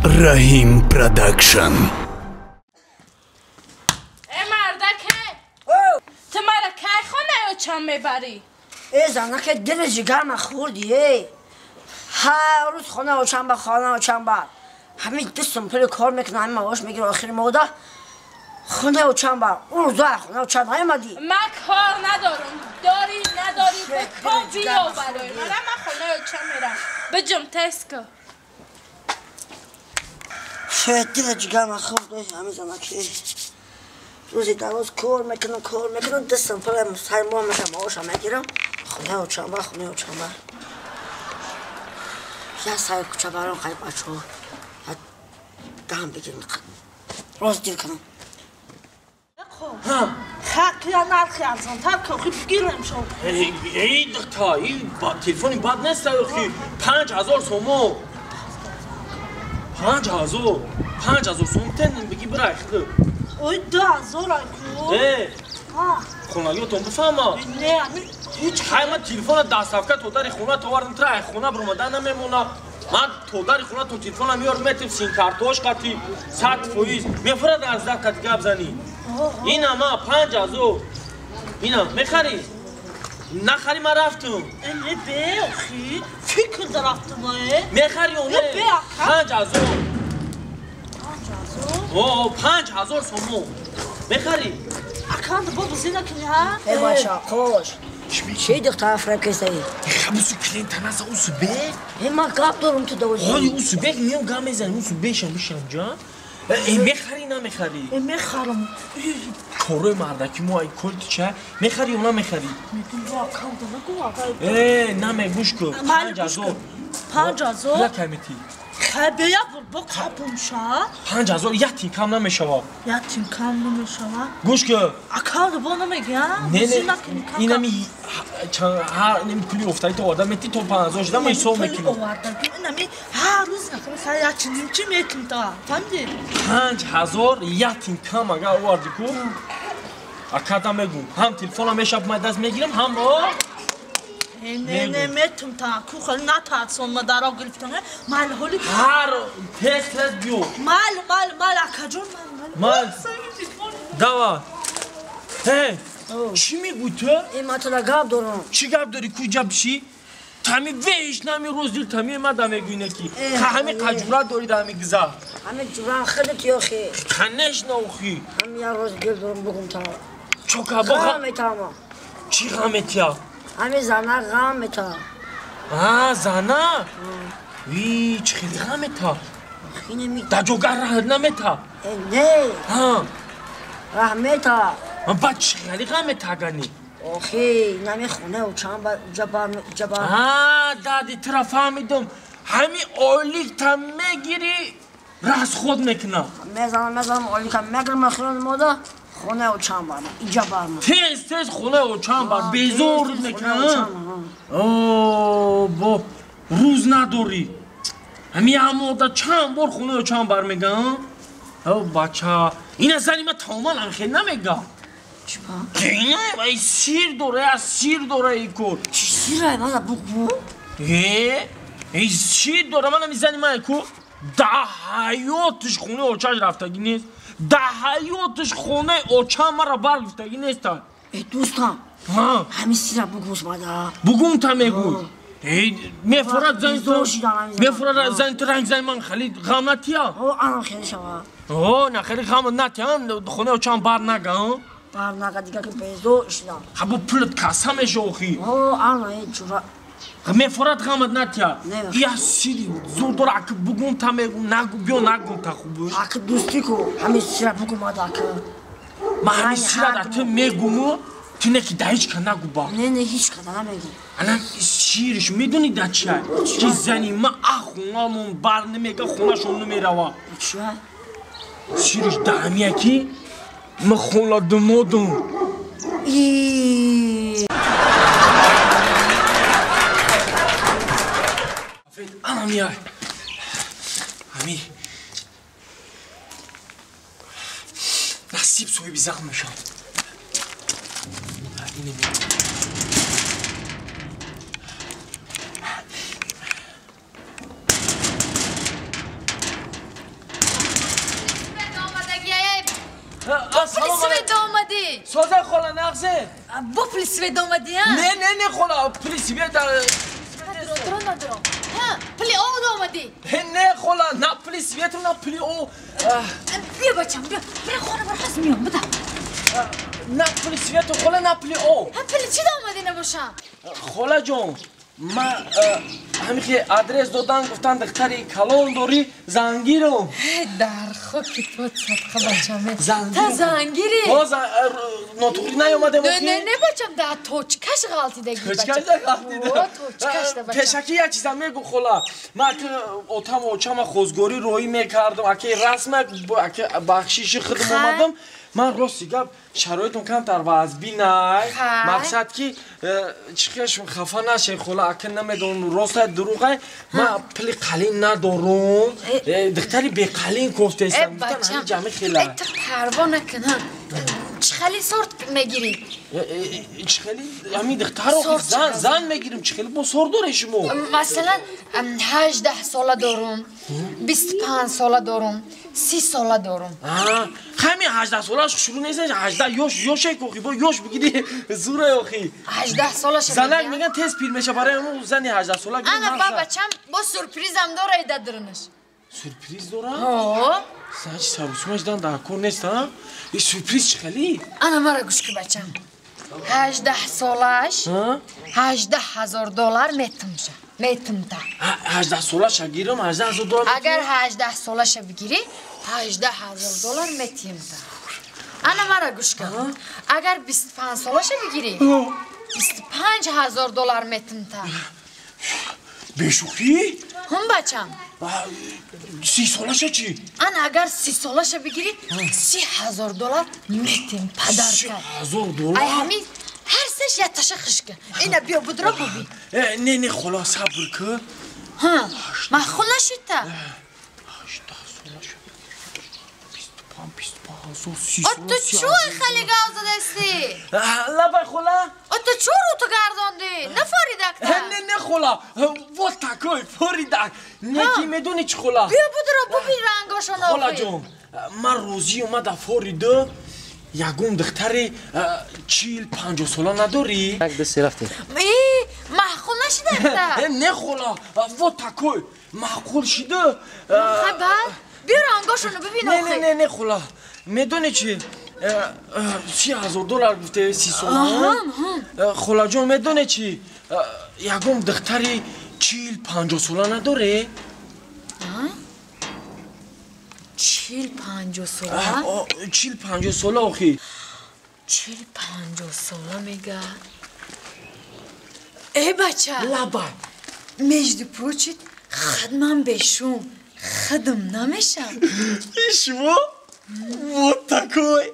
Раҳим Продакшн. Э мардаке! Ту мара кай хонаи очам мебарӣ? Э занаке, дили ҷигарма хӯрдӣ, э! Ҳар рӯз хонаи очам ба, хонаи очам ба. Ҳамин 2 сум пули кор мекунам, ҳамин маош мегирам охири моҳда. Хонаи очам ба. Он рӯза хонаи очам наомадӣ. Ман кор надорам. Дорӣ надорӣ, бикор биё барои ман. Ман хонаи очам мерам. Биҷум, тез ку. Дили ҷигарма хӯрд, ҳамин занаке. Рӯзи дароз кор мекунам, кор мекунам, 2 сум пули сари моҳ мешам, маошам мегирам. Хонаи очам ба, хонаи очам ба. Я сари кӯча баром, қариб бачаҳо. Дам бигирам, рост дил кунам. Хакия нархи арзонтар ки бигирем шо. Эй духта, ин телефони бад нест, охи 5000 сомо. 5000, 5000 сом тен бигӣ бирай хиду. Ой, 2000 ай ку. Э, хонагиотон бифаҳма. Не, ами ҳеҷ хай, ман телефона доставка то дари хона товардам, тра ай хона биромада намемона. Ман то дари хонатон телефона меёрам, метим симкартош қати 100% мефурад, аз дар қати гап занӣ. Ина ма 5000. Ина мехарӣ? Нахарӣ, ман рафтум. Не, бе, охи фикр дарафтум, э. Мехарӣ ё не? Бе, ака. 5000. 5000? О, 5000 сомо. Мехарӣ? Аканд бо бизина кини, ҳа. Э бача, қош. Чӣ духтара фиреб кистаӣ? Хабусу клиента наса, усубек. Э, ман гап дорам ту давози. Ҳоли усубек меом, гап мезанем, усубешам бишам ҷа. Э, мехарӣ, намехарӣ? Э, мехарам. Корои мардаки мо ай кол ту ча? Мехарӣ ё намехарӣ? Мегум, бо аканда нагу, ака. Э, наме, гӯш кун. Майли. 5000. 5000? Як камити. Хай, бея бур бо қапумша. 5000, як тин кам намешавад. Як тин кам намешава. Гӯш кун. Аканда бо намегия? Не, не. Бизина кини кам. Инами ҳар неми пули офтаи то оварда мети, то 5000 шуда, ман ҳисоб мекунам. Овардаги инами ҳар рӯз нахӯ, хай, як чиним чи мекунем та. Фаҳмидӣ? 5000, як тин кам агар оварди ку, акада мегум, ҳам телефонам мешаб май даст мегирам, ҳам о. Не, не, метум та ку, хеле натарсон, ма даро гирифтам. Майли, ҳоли. Ҳар тез тез биё. Майли, майли, майли, акаҷон, майли. Майли. Давай. Э, чӣ мегӯй ту? Э, ман тура гап дорам. Чӣ гап дорӣ? Ку ҷа бишӣ, тами веш нами рӯз дил тами ма да мегӯй неки ҳами қаҷура дорӣ да ҳами гиза. Ҳами ҷурам худат ёхи. Конечно, охи. Ҳами як рӯз гил дорам, бугум та. Чока бо. Ғам метама. Чӣ ғам метия? Ҳами зана ғам мета. А, зана? Ви, чӣ хели ғам мета? Инами. Да ҷога раҳ намета? Э, не. Ҳа. Раҳ мета. Баъд чӣ хели ғам мета агани? Охи, инами хонаи очам ба, уҷа бар, уҷа бар. А, дади тура фаҳмидум. Ҳами ойликта мегирӣ, расход мекуна. Мезанам, мезанам, ойлика мегирам, охири мода хонаи очам бар, иҷа бар. Тез тез хонаи очам бар, безор мекуна. О, бо рӯз надорӣ. Ҳами як моҳда чанд бор хонаи очам бар мегам? О, бача, ина зани ма тамоман ҳам хел намега. Чипа? Ай, сир дора, я сир дора и кор. Чӣ сирай, мана бугу? Э, эй, сир дора, мана мизани ман ку. Да ҳаётиш хонаи очаш рафтагӣ нест. Да ҳаётиш хонаи очам мара баргирифтагӣ неста. Э, дӯстам. Ҳа. Ҳами сира бугус мада. Бугум та мегӯй. Эй, мефурад зани ту. Безор шидам ҳами зана. Мефурад зани ту, ранг зани ман хеле ғам натия. О, анам хеле шава. О, на, хеле ғам натия, хонаи очам бар нага. Бар нага, дига ки безор шидам. Ҳа, бо пулат каса меша охи. О, ана э ҷура. Мефурад ғамат натия. Не. Я сири зур дора, аки бугум та мегум, нагу, биё нагум та хуб. Аки, дӯстӣ ку, ҳами сира бугу мада, аки. Ман ҳами Ай, сира да ҳар ту мегуму, ту не ки да ҳеҷ ка нагу ба. Не, не, ҳеҷ када намегӣ. Ана сириш медонӣ да чия? Ки зани ма а хонамон бар намега, хонашон намерава. Чия? Сириш да ҳамия ки ма хона думодум. И. Ана миай. Ҳами насиб соҳиби зан мешам. Ине меам. Бо пули свет омадӣ. Соза хола нағзе. Бо пули свет омадӣ, а? Не, не, не хола, пули свет Надорам, надорам. Ҳа, пули об омадӣ. Не хола, на пули свету, на пули об. Биё бачам, биё. Бира хона бар ҳаз миём, буда. На пули свету хола, на пули об. Ҳа, пули чӣ омадӣ набошам? Хола ҷон, ман ҳамихе адрес додан, гуфтан духтари калон дорӣ, зангирам. Дар хоки то садқа бачам. Та зангири? Нотуғри наёмадем. Не, не, не бачам, да точкаш ғалтидаги бачам. Точкаш да ғалтида. О, точкаш да бачам. Пешаки як чиза мегу хола. Ман аки отаму очама хозгорӣ роҳӣ мекардам, аки расма, аки бахшиши худам омадам. Ман рости гап шароитам камтар вазбинай. Мақсад ки чихешум хафа нашед хола, аки намедонам ростай дурӯғай. Ман пули қалин надорум. Духтари беқалин кофтаистам. Бачам, ҷамъи хела. Ту парво накун, ҳа. Чӣ хели сорт мегирӣ? Чӣ хели? Ҳамин духтаро зан мегирим, чӣ хели бо сор доред шумо? Масалан, 18 сола дорум, 25 сола дорум, 30 сола дорум. Ҳамин 18 солаш шурӯъ нест, 18 ёш ёше кохи, бо ёш бигири зура охи. 18 солаш. Занак меган тез пир меша, барои ҳамон зани 18 сола. Ана ба бачам бо сюрпризам дора ида дурнаш. Сюрприз дора? Ҳо. Значит, сарусумаш дан дар кор нест, а? И сюрприз чӣ хели? Ана мара гӯш кун бачам. 18 солаш 18,000 доллар метумша. Метумта. 18 солаша гирам, 18,000 доллар. Агар 18 солаша бигирӣ, 18,000 доллар метимта. Ана мара гӯш кун. Агар 25 солаша бигирӣ, 25,000 доллар метимта. Бешӯхӣ? Ҳум бачам. 30 солаша чӣ? Ана агар 30 солаша бигирӣ, 30,000 доллар метим падарка. 30,000 доллар? Ай ҳамин ҳар сеш якташа хишка. Ина биё будро буби. Не, не хола, сабр кун. Ҳа, махул нашидта. 18 солаша. 25, 25,000, 30 О, ту чӯ хеле гав задасти? Лабай хола? О, ту чӯ рӯ ту гардондӣ? Нафоридакта? Не, не хола. Вот такой, форидак. Не ки медонӣ чӣ хола? Биё будро буби рангошон охи. Хола ҷон, ман розӣ омада форида ягон духтари 40-50 сола надорӣ? Як ду се рафтем. И, маъқул нашидакта? Не хола, вот такой. Маъқул шида. Хай баъд биё рангошонро бибин Не, охи. не, не, не хола. Медонӣ чӣ? 30,000 доллар гуфте 30 сола. Холаҷон, медонӣ чӣ? Ягон духтари 40-50 сола надорӣ? 40-50 сола? 40-50 сола охи. 40-50 сола мега. Э бача. Лаба. Между прочим, хадман бешум. Хадм намешам. И шумо? Вот такой.